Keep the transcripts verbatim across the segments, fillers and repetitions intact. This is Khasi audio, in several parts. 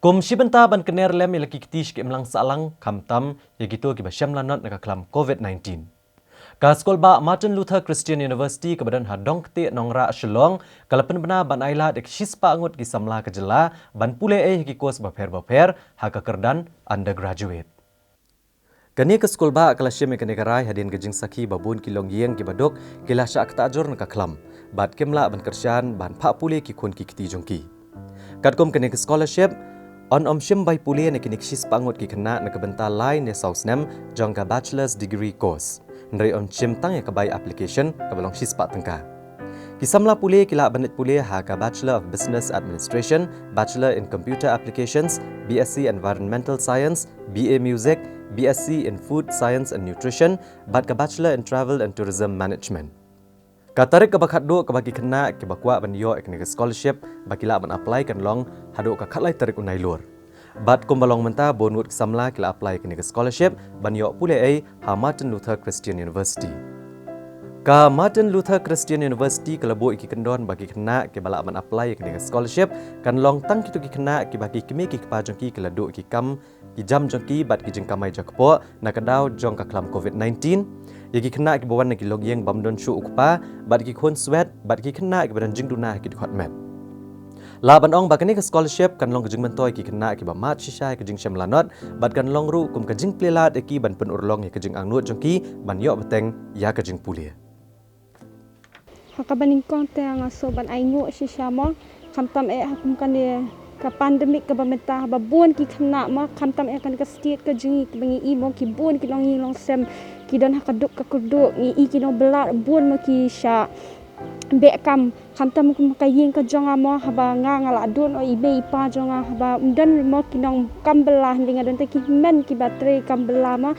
Kum shi bynta ban kner lem ïa la ki kti sha ki imlang sahlang, khamtam ïa kito kiba shem lanot na ka khlam COVID nineteen. Ka skul bah Martin Luther Christian University kaba don ha Dongktieh Nongrah Shillong, ka la pynbna ban ailad ïa ki shispah ngut ki samla ka jylla ban pule ei ha ki course bapher bapher ha ka kyrdan undergraduate. Kane ka skul bah ka la shim ïa kane ka rai hadien ka jingsakhi ba bun ki longïing kiba duk ki la shah ktah jur na ka khlam bad kim lah ban kyrshan ban phah pule ki khun ki kti jong ki. Katkum kane ka scholarship, yn ym shim bai pule na kine ki shispah ngut ki khynnah na ka bynta lai ne saw snem jong ka bachelor's degree course. Hynrei yn shim tang ïa ka bai application kaba long shispah tyngka. Ki samla pule ki lah ban leit pule ha ka Bachelor of Business Administration, Bachelor in Computer Applications, B S c Environmental Science, B A Music, B S c in Food Science and Nutrition, bad ka Bachelor in Travel and Tourism Management. Ka tarik kaba khatduh kaba ki khynnah kiba kwah ban ïoh ïa kane ka scholarship ba ki lah ban apply kan long haduh ka khatlai tarik u Nailur. Bad kumba long mynta, bun ngut ki samla ki la apply ïa kane ka scholarship ban ïoh pule ei ha Martin Luther Christian University. Ka Martin Luther Christian University ka la buh ïa ki kyndon ba ki khynnah kiba lah ban apply ïa kane ka scholarship kan long tang kito ki khynnah kiba ki kmie ki kpa jong ki ki la duh ïa ki kam ki jam jong ki bad ki jingkamai jakpoh na ka daw jong ka khlam COVID nineteen, ïa ki khynnah kiba wan na ki longïing bym don shuh u kpa, bad ki khun swet, bad ki khynnah kiba don jingduna ha ki dkhot met. Lah ban ong ba kane ka scholarship kan long ka jingmyntoi ïa ki khynnah kiba mad shisha ïa ka jingshem lanot, bad kan long ruh kum ka jingplie lad ïa ki ban pynurlong ïa ka jingangnud jong ki ban ïoh bteng ïa ka jingpule. Ha kaba nyngkong te nga sngew ban ainguh shisha mo, khamtam eh ha kum kane ka pandemic kaba mynta, haba bun ki khynnah mo, khamtam eh kane ka state ka jong ngi kaba ngi i mo, ki bun ki longïing longsem ki don ha ka duk ka kyrduh, ngi i ki nongbylla bun mo ki shah beh kam. Khamtam kum ka ïing ka jong nga mo, haba nga nga la don o i mei i pa jong nga, haba ym don mo ki nongkam bylla, hynrei nga don te ki hynmen kiba trei kam bylla mo,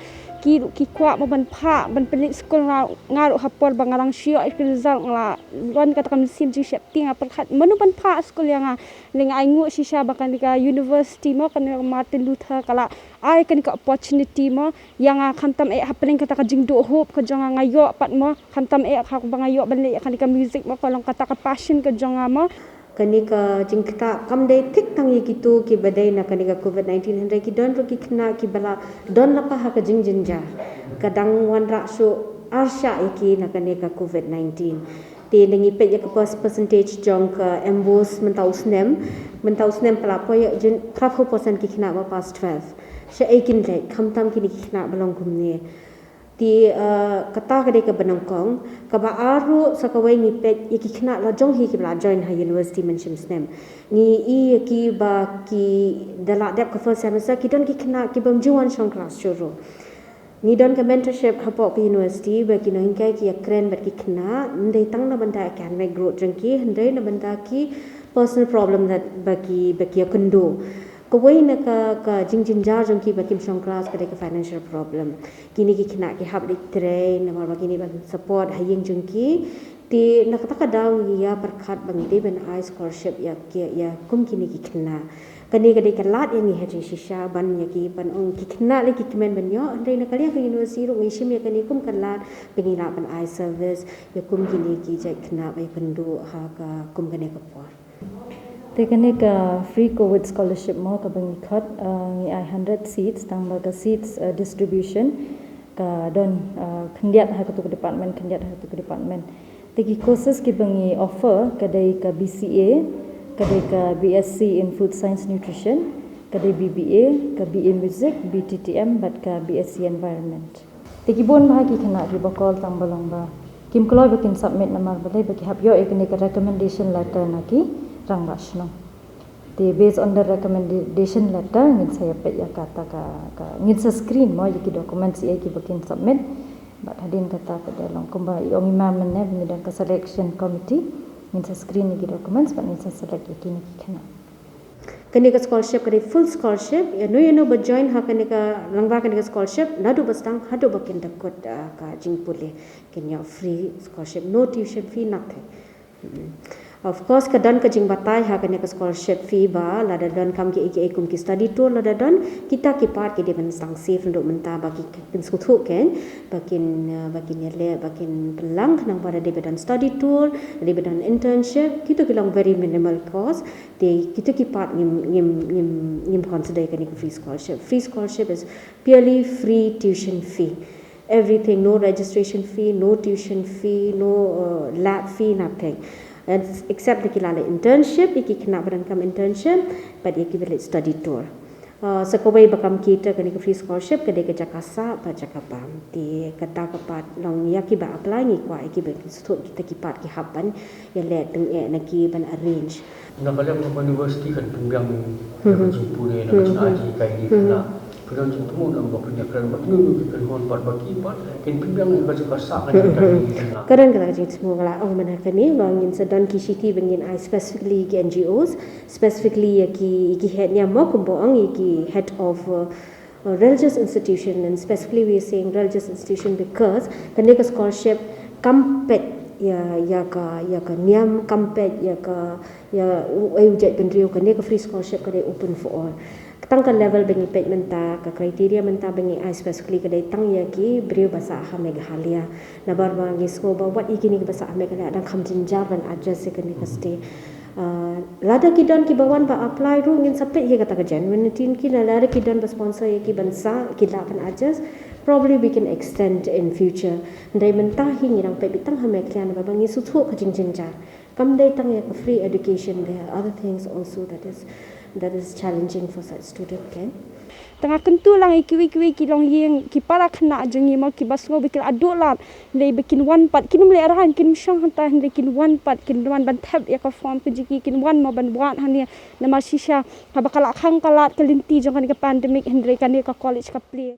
ki ruh ki kwah mo ban phah ban pynleit skul. Nga, nga ruh ha por ba nga dang shu ïoh ïa ki result nga la wan kata ka mynsiem jingsheptieng, nga pyrkhat mano ban phah skul ïa nga. Hynrei nga ainguh shisha ba kane ka university mo, kane ka Martin Luther ka la ai kane ka opportunity mo ïa nga, khamtam eh hapdeng kata ka jingduh hope ka jong nga, nga ïoh pat mo, khamtam eh ha kaba nga ïoh ban leh ïa kane ka music mo, ka long kata ka passion ka jong nga mo. Kane ka jingktah kam dei thik tang ïa kito kiba dei na kane ka COVID nineteen, hynrei ki don ruh ki khynnah kiba la don lypa ha ka jingjynjar, ka dang wanrah shuh arshah ïa ki na kane ka COVID nineteen. Te nda ngi peit ïa ka percentage jong ka MBOSE mynta u snem, mynta u snem ka la poi ïa jin phraphew percent ki khynnah ba pass twelve. Shaei kin leit, khamtam kine ki khynnah ba long kumne. Te, eh, kata ka dei kaba nyngkong. Kaba ar ruh sa kawei ngi peit ïa ki khynnah la jong hi kiba la join ha university mynshem snem. Ngi i ïa ki ba ki da la dep ka first semester, ki don ki khynnah ki bym ju wan shong klas shuh ruh. Ngi don ka mentorship hapoh ka university ba ki nonghikai ki ïakren bad ki khynnah, ym dei tang na bynta academic growth jong ki, hynrei na bynta ki personal problem that ba ki, ba ki ïakynduh. Kawei na ka, ka jingjynjar jong ki ba kim shong klas ka dei ka financial problem. Kine ki khynnah ki hap leit trei namar ba kine ban support ha ïing jong ki. Te na kata ka daw ngi ïa pyrkhat ba ngi dei ban ai scholarship ïa ki, ïa kum kine ki khynnah. Kane ka dei ka lad ïa ngi ha jingshisha ban ïa ki, ban ong ki khynnah lei ki kmen ban ïoh, hynrei na ka liang ka university ruh ngi shim ïa kane kum ka lad ba ngi lah ban ai service ïa kum kine ki jait khynnah ba ïakynduh ha ka kum kane ka por. Te kane ka free COVID scholarship mo kaba ngi khot, eh, ngi ai hundred seats, tang ba ka seats, eh, distribution ka don, eh, khyndiat ha katu ka department, khyndiat ha katu ka department. Te ki courses kiba ngi offer ka dei ka BCA, ka dei ka BSc in Food Science Nutrition, ka dei BBA, ka BA Music, BTTM bad ka BSc Environment. Te ki bun bha ki khynnah kiba call tang ba long ba kim kloi ba kin submit namar balei, ba ki hap ïoh ïa kane ka recommendation letter na ki rangbah shnong. Te based on the recommendation letter ngin sa ïa peit ïa kata ka, ka, ngin sa screen mo ïa ki documents ïa kiba kin submit. Bad hadien kata pat da long kumba i ong i ma mynne, ba ngi don ka selection committee, ngin sa screen ïa ki documents bad ngin sa select ïa kine ki khynnah. Kane ka scholarship ka dei full scholarship, ïa no ïa no ba join ha kane ka, lyngba kane ka scholarship, naduh ba sdang haduh ba kin da kut, ah, ka jingpule, kin ïoh free scholarship, no tuition fee, nothing. Mm. Of course ka don ka jingbatai ha kane ka scholarship fee ba lada don kam kiei kiei kum ki study tour, lada don, kita ki part ki dei ban sdang save naduh mynta ba ki pynsngewthuh kein ba kin, ah, ba kin ïaleh, ba kin pynlang khnang ba lada dei ba don study tour, lada dei ba don internship, kito ki long very minimal cost. Te kito ki part ngim, ngim, ngim, Consider kane ka free scholarship. Free scholarship is purely free tuition fee. Everything, no registration fee, no tuition fee, no uh, lab fee, nothing. And except da ki la leh internship, ïa ki khynnah ba donkam internship, bad ïa ki ba leh study tour. Uh, sa kawei ba kam kita kane ka free scholarship ka dei ka jaka sah bad jaka bam. Te kata ka part long ïa ki ba apply ngi kwah ïa ki ba ki sngewthuh kita ki part ki hap ban ïaleh tyngeh na ki ban arrange. Na ka liang ka university kan pynbiang ïa ka jingpule na ka jingïaid ka ïa ki khynnah. Pynbiang jingthmu na ba pynbiang kren ba pynbiang ki kynhun pat ba ki pat kin pynbiang ïa ka jingkasa ka jingkasa. Ka don kata ka jingthmu ka la ong mynta kane ba ngin sa don ki shithi ba ngin ai specifically ki N G Os, specifically ïa ki ïa ki head niam mo kumba ong ïa ki head of uh, uh, religious institution, and specifically we are saying religious institution because kane ka scholarship kam peit ïa ïa ka ïa ka niam, kam peit ïa ka ïa u- ai u jaitbynriew. Kane ka free scholarship ka dei open for all. Tang ka level ba ngi peit mynta, ka criteria mynta ba ngi ai specifically ka dei tang ïa ki briew ba sah ha Meghalaya. Namar ba ngi sngew ba wat ïa kine ki ba sah ha Meghalaya dang kham jynjar ban adjust ïa kane ka stay. Uh, lada ki don ki ba wan ba apply ruh ngin sa peit ïa kata ka genuinity ki, na lada ki don ba sponsor ïa ki ban sah, ki lah ban adjust, probably we can extend in future. Hynrei mynta hi ngi dang peit beit tang ha Meghalaya namar ba ngi sngewthuh ka jingjynjar. Kam dei tang ïa ka free education, there are other things also that is that is challenging for such student, okay? Tang kyntu lang ïa kiwei kiwei ki longïing, ki para khynnah jong ngi mo, ki ba sngew ba ki la duh lad, hynrei ba kin wan pat, kin ym leh rang, kin ym shong hangta, hynrei kin wan pat, kin wan ban thep ïa ka form ka jong ki, kin wan mo ban wad hangne. Namar shisha haba ka la khang ka lad ka lynti jong kane ka pandemic, hynrei kane ka college ka plie.